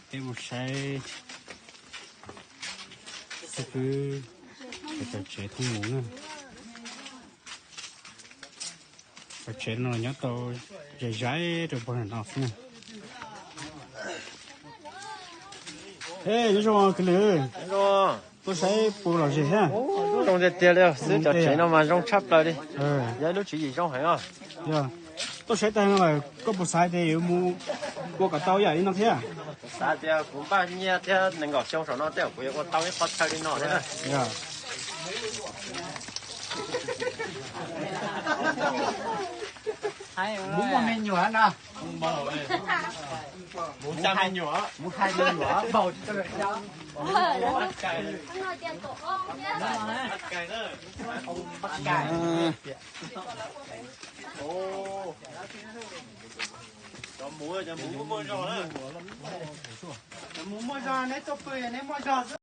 Peb mus saib xib fwb cov tsev thoob mus na. Cov tsev no nyob tau zais zais rau pog no xwb na. Ej, nyob zoo kwv lwm. Tuaj saib puas lom zem thiab? Zoo tiag tiag li xwb, cov tsev no mas zoo tshaj plaws li. Yog ib lub tswv yim zoo heev os. Yog, tuaj saib tag no mas koj puas xav tias yuav mus ua kom tau ib yam li no thiab? Xav tias kuv npaj nyiaj thiab nees nkaum xyoo saum no tej zaum kuv yuav ua tau ib qho chaw li no thiab na. Mus ua me nyuam na. Mus ua me nyuam. Cov mus, cov mus muaj muaj zog na. Cov mus muaj zog, neb tuaj pw neb muaj zog xwb.